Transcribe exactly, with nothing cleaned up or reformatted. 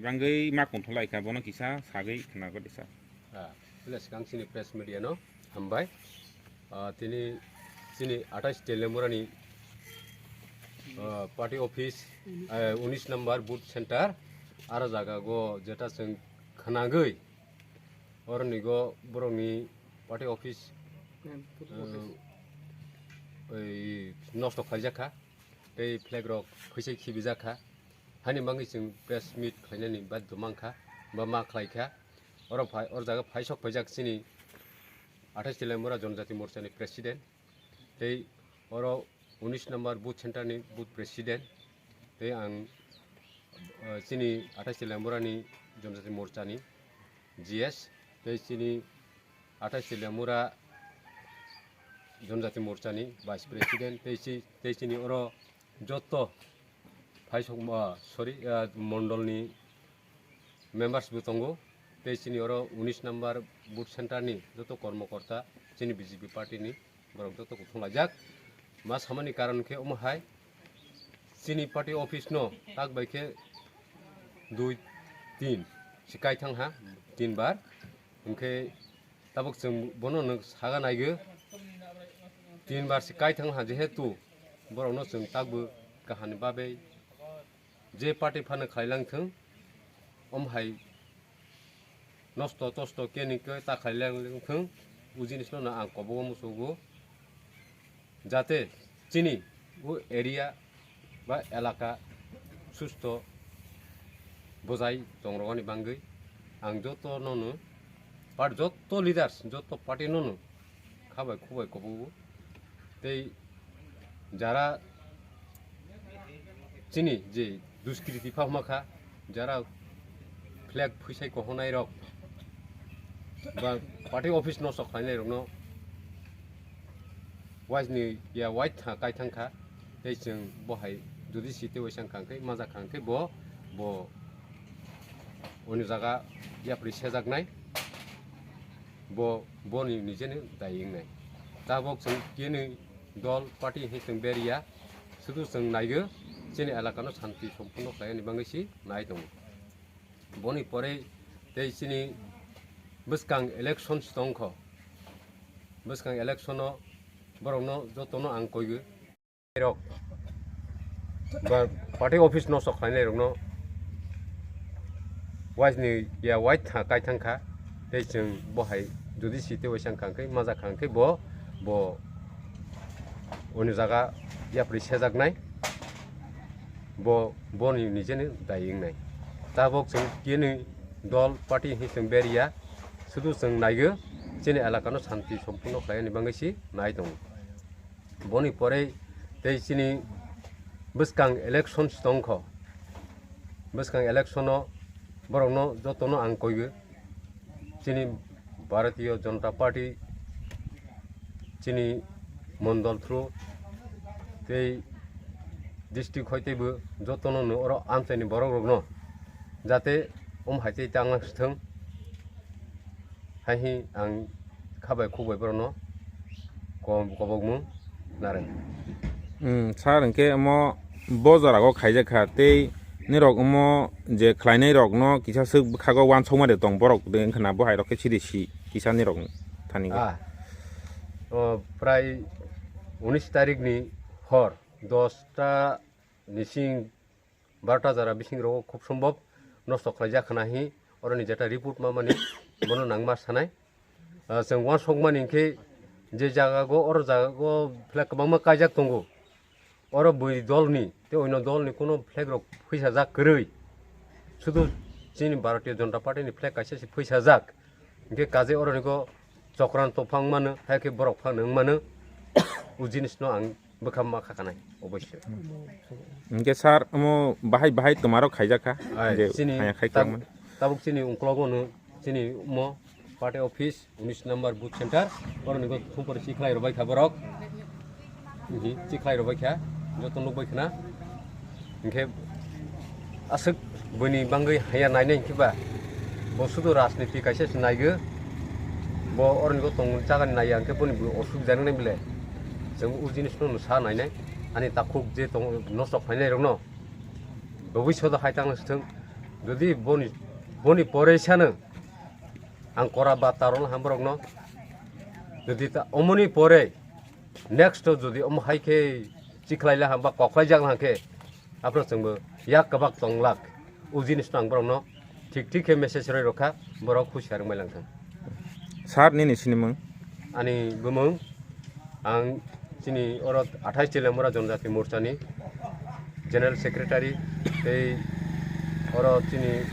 Rangwi ma kunthulai kha, bono kisa sagwi khna rwdi sir. Ah, le swkang chini press media no hambai. Ah, tini chini athais Teliamura ni, ah, party office, eh, unis number booth center, aro jaga go jeta chwng khnagwi, oroni go borokni party office, eh, oi, nosto khaijak kha, tei flag rok phuisai khibijak kha. Hani bagwi chwng press meet khlainani badhyo mankha, ba ma khlaikha. Oro phai, oro jaga phai sok phaijak chini athais Teliamura Jonojati Morcha ni president, tei oro unis number booth center ni booth president, tei ang, eh, chini athais Teliamura ni Jonojati Morcha ni G S, tei chini athais Teliamura Jonojati Morcha ni vice president, tei chi-, tei chini oro joto phaisok, ah, sorry, ah, mondol ni members bo tongo, tei chini oro unis number booth center ni joto kormokorta chini B J P party ni borok joto kuthung laijak. Ma samani karon khe omo hai, chini party office no tak bai khe dui, tin se kai thang ha, tin bar. Hwnkhe tabuk chwng bono nwng saga naigo, tin bar se kai thang ha, jehetu borokno chwng takbo kahani bagwi je party phano khlai lang thung, om hai nosto tosto keni khe ta khlai lang thung, o jinisno no ang kobogo muchugo. Jate chini o area ba elaka susto bwjai tongrogani bagwi ang jotono no, par-, joto leaders, joto party no no khabai khubai kobogo. Tei jara chini je duskriti phangma kha, jara flag phuisai kohonai rok ba party office nosto khlainai rokno wise ni ya wai tha kai thang kha, tei chwng bo hai jodi si tei waisa wngkha hwnkhe, majak kha hwnkhe bo, bo oni jaga yapri sejaknai, bo, boni nijeni dai wngnai. Tabok chwng kini dol party hwnwi chwng beriya, sudu chwng naigo chini elakano shanti sompunno khlainani bagwi si nai tongo. Boni pore tei chini bwskang election si tongkho. Bwskang election-o borokno jotono ang koigo. Rok ba party office nosto khlainai rokno wise ni ya wai tha kai thang kha, tei chwng bo hai jodi si tei waisa wngkha hwnkhe, majak kha hwnkhe bo, bo oni jaga yapri sejaknai, bo, boni nijeni dai wngnai. Tabok chwng kini dol party hwnwi chwng beriya, sudu chwng naigo chini elakano shanti sompunno khlainani bagwi si nai tongo. Boni pore tei chini bwskang election si tongkho. Bwskang election-o borokno jotono ang koigo. Chini Bharatiya Janata Party, chini mondol through tei district hoi teibo jotono no oro amchaini borok rokno jate om hai tei tangna swthwng. Hai hi ang khabai khukbai borokno ko-, kobokmung narwng. Hmm, sir, hwnkhe omo bo jorao khaijak kha, tei nirok omo je khlainai rokno kisa swk bwkhago uansukma de tong borok de wngkha na, bo hai rok khe siri si kisa nirok thani khe. Ah, o, prai unis tarik ni hor dosta nising barota jora bising rogo khub sombhob nosto khlaijak khna hi, oroni jeta report ma mani bono nangma sanai. Ah, chwng uansukmani hinkhe je jaga go, oro jaga go flag kwbangma kaijak tongo, oro bui dolni tei oino dolni kuno flag rok phuisajak kwrwi, sudu chini Bharatiya Janata Party ni flag kaisa se phuisajak, hinkhe kaje oroni go chokran tophang mano, hai khe borok phano wng mano, o jinisno ang bwkha ma kha kanai, oboisyo. Hinkhe sir, omo bahai bahai twmarok khaijak kha, Ai, je chini haya khai tab-, tongmani. Tabuk chini ungklogo no chini omo party office, unis number booth center, borokni go thumper si khlai rwbai kha borok. Hi, si khlai rwbai kha, joto nukbai khna. Hinkhe aswk buini bangwi haya nainai hinkhe ba, bo sudu rajniti kaisa se naigo, bo oroni go tong chagani naiya hinkhe boni bo osuk janani bile. Chwng o jinisno no sa nainai, ani takhuk je tong nosto khlainai rokno, bwbwi sodo hai tangna swthwng, Jodi boni, boni pore sano ang kora ba tarol ham borokno. Jodi ta omoni pore next to jodi omo hai khe chikhlai la ham ba koklai jak la khe, aphro chwngbo yak kwbak tong lak. O jinis no ang borokno thik thik khe message roi rokha, borok khusi arwng bai lang thang. Sir, nini sinimung? Ani bumung, ang chini oro athais Teliamura Jonojati Morcha ni General Secretary, tei oro chini